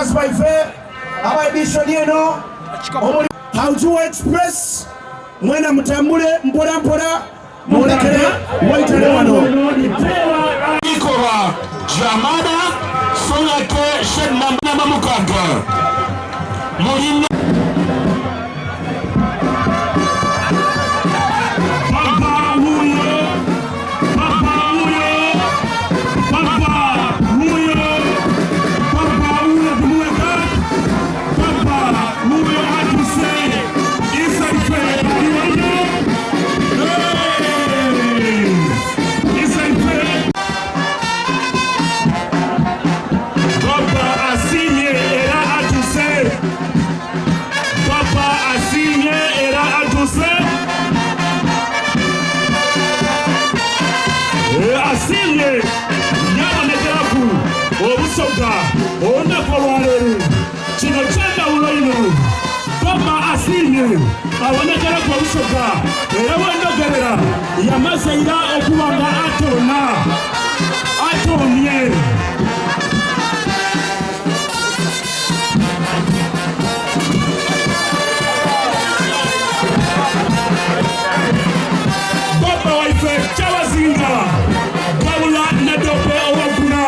Sponsors baife aba edition eno omuli Haujuwa Express, mwena mutambule mpola mpola mwolekere Waitale wano. Ikoba Jamada Songate Shed namba 6 mulina Papa wuyo, papa wuyo, papa wuyo, papa wuyo tumuweka, papa wuyo atuse, isaife aliwayo, hey! Isaife. Papa asimye era atuse, papa asimye era atuse. Asimye yabonekeraku obusoga olunaku olwaleero. Kino kyendawulo ino, papa asimye abonekeraku obusoga era bwendogerera yamaze ira okuba nga atona atonye. Papa waife Kyabazinga Gabula Nadope owokuna.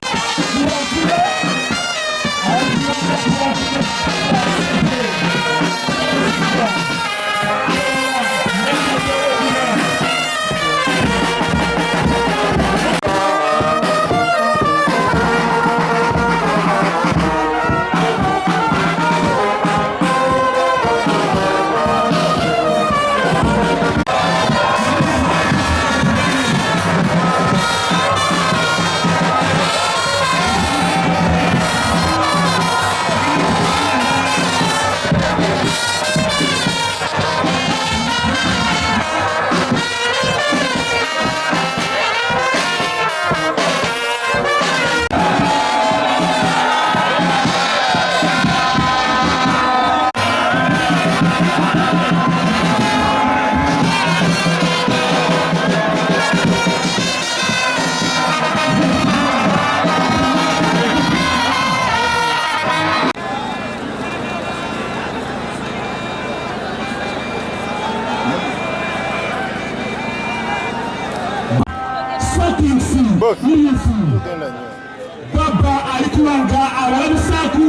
Baba ali kubanga abalamusaaku,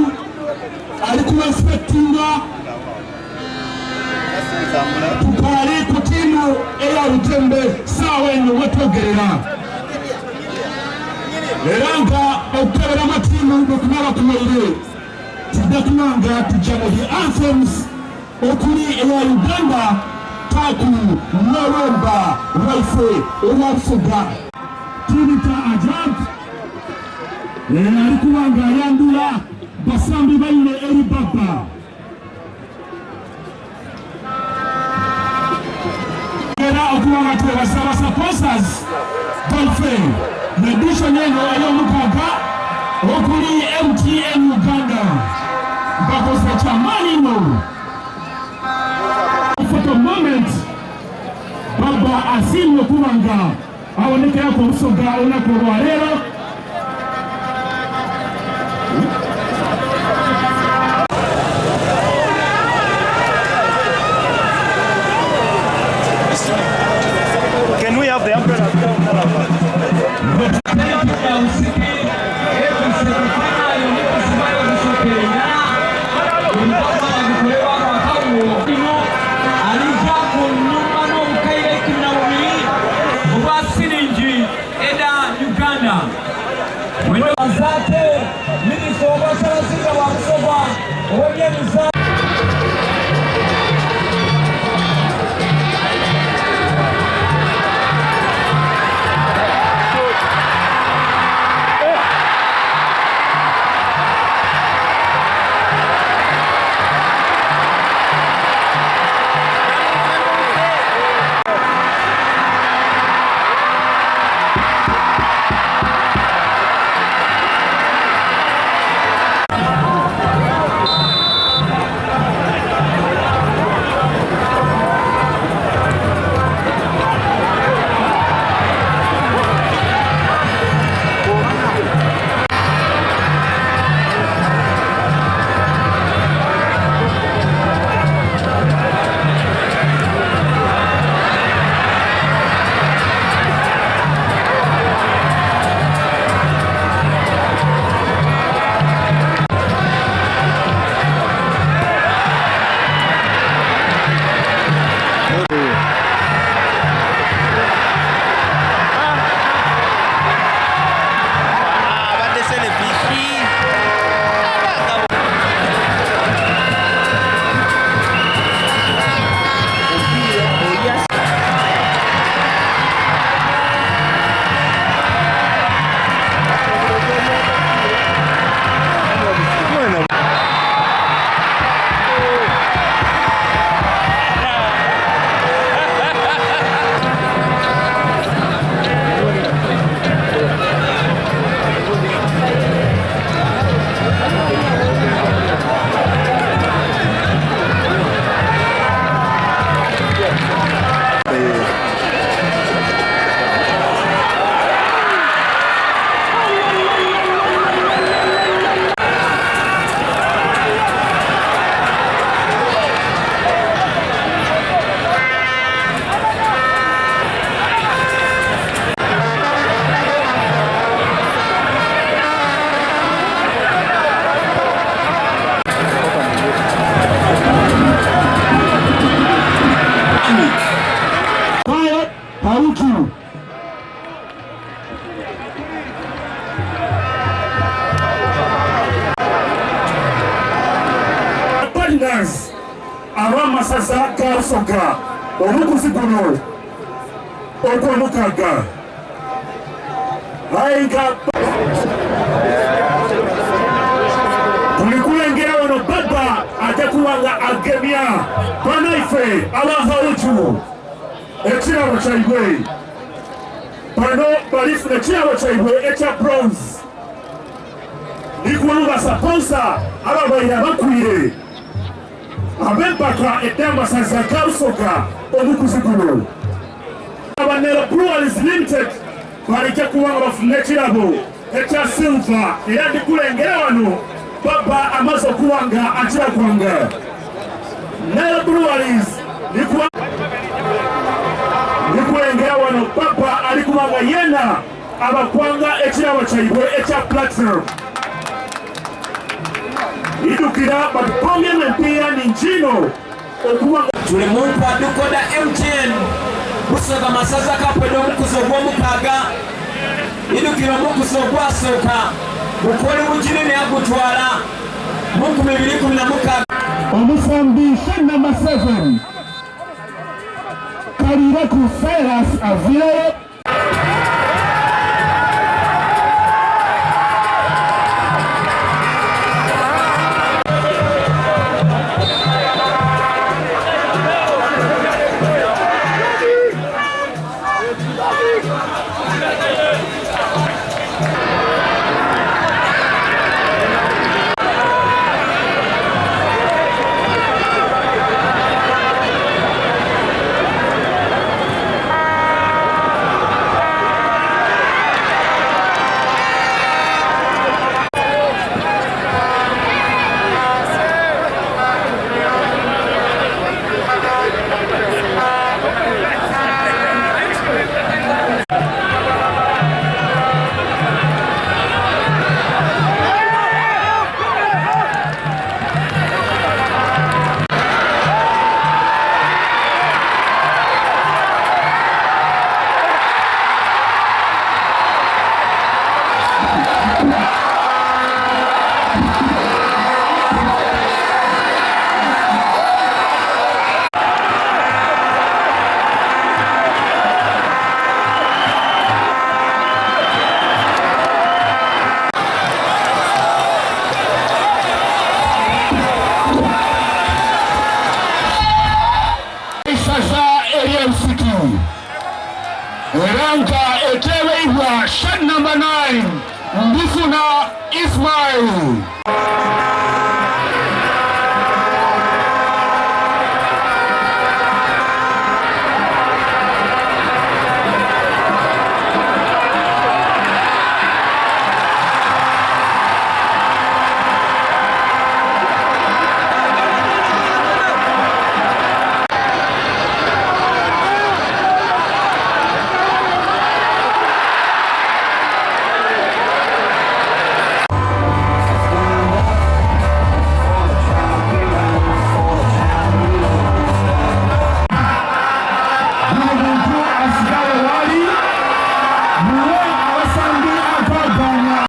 ali kuba inspectinga tukaali ku tiimu eya Butembe saawa eno wetwogerera, era nga okukebera amatiimu bwe kunaaba kuwaire tujja kubanga tujja mu the anthems okuli eya Uganda Taku Nalomba waife owa Busoga. Tibita Ajab ali kuba nga ayandula basambi baine eri baba. Era okuba nga twebaza ba sponsors baife mu edition eno ey'omukaaga okuli MTN Uganda, bakoze kyamaanyi nnyo. Photo moment, baba asiimye okuba nga abonekeraku obusoga olunaku olwaleero. Can we have the umbrella? Partners ab'amasaza ga Busoga omuguzi guno ogw'omukaaga aye nga tuli kulengera wano baba ajja kuba nga agemya banaife aba Hauju ekirabo kyaibwe. Bano balifuna ekirabo kyaibwe ekya bronze ni kubamu basaponsa ababaire abakwire ab'empaka edh'amasaza ga Busoga omukuzi guno. Aba Nero Breweries Limited balija kuba nga bafuna ekirabo ekya silver era ndi kulengera wano baba amaze okuba nga akirakwanga. Nero Breweries Ndikulengera wano papa ali kuba nga yena abakwanga ekirabo kyaibwe ekya platinum. Idukira batukombyemu empiiya ningi inho okuba nga. Tuli mu mpaduko dha MTN Busoga Masaza Cup edh'omukuzi ogw'omukaaga. Idhukira omukuzi ogwasooka Bukoli Bugiri ni agutwala mu 2016. Omusambi shed number 7 Kalireku Cyrus aviireyo. Eisaza ery'ensiki era nga eteebeibwa shed number 9 Ndifuna Ismail. Buli muntu asigale wali, muwe abasambi akaagaanya.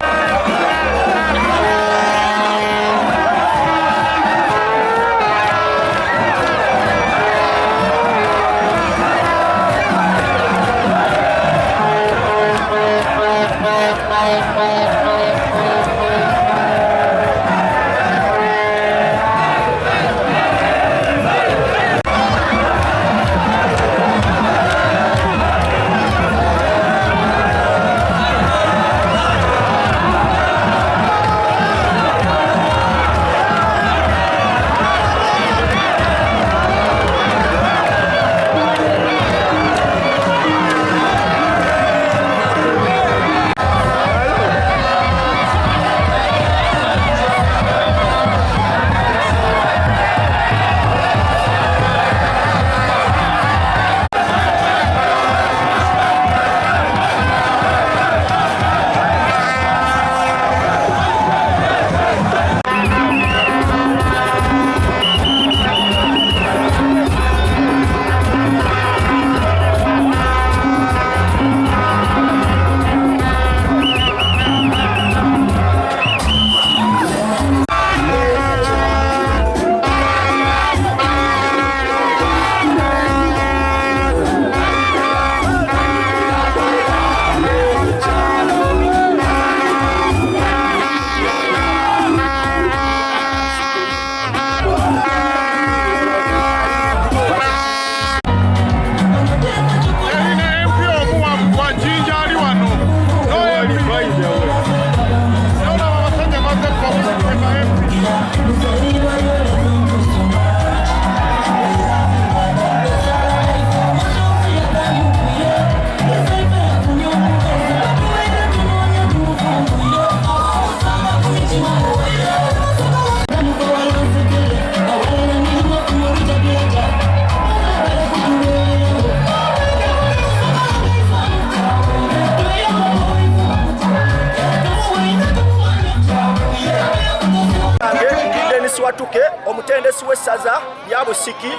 Katuke, omutendesi w'essaza lya Busiki.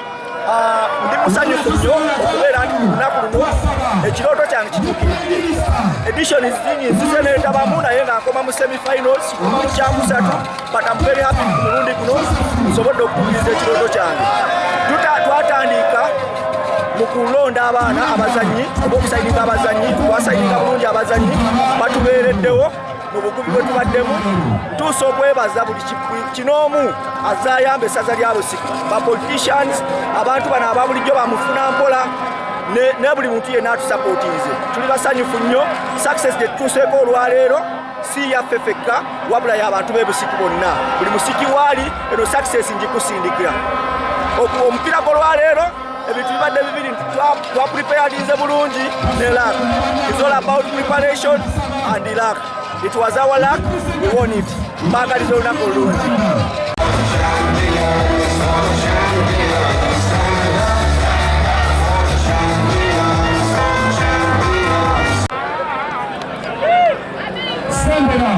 Ndi musanyufu nnyo okubeera nti ku lunaku luno ekirooto kyange kituukiridde. Editions nyingi nzize neetabamu naye nga nkoma mu semi-finals mu kyakusatu, but I'm very happy ku mulundi guno nsobodde okutuukiriza ekirooto kyange. Twatandika mu kulonda abaana abazannyi oba okusayininga abazannyi, twasayininga bulungi abazannyi batubeereddewo mu bugubi bwe tubaddemu. Ntuusa okwebaza buli kinoomu azze ayamba essaza lya Busiki, ba politicians, abantu bano aba bulijjo bamufuna mpola ne buli muntu yenna atusapootinze. Tuli basanyufu nnyo success gye tutuuseeko olwaleero si yaffe fekka wabula y'abantu b'e Busiki bonna. Buli Musiki waali eno success ngikusindikira. Omupiira gw'olwaleero ebintu bibadde bibiri nti twapreparinze bulungi ne luck. It's all about preparation and luck. It was our luck, we won it. Mbaagaliza olunaku olulungi. Sembera.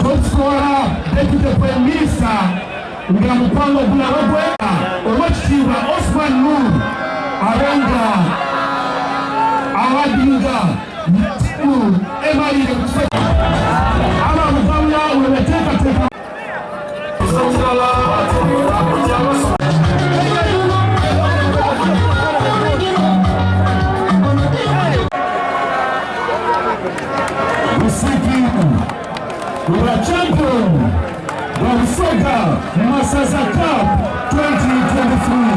Top scorer, Deputy Prime Minister nga mupango gulabagwe Owekitiibwa Osman Nur abenga awadinga tiimu emalire aba mugabula webateekateeka. Busiki wa champion wa Busoga Masaza Cup 2023.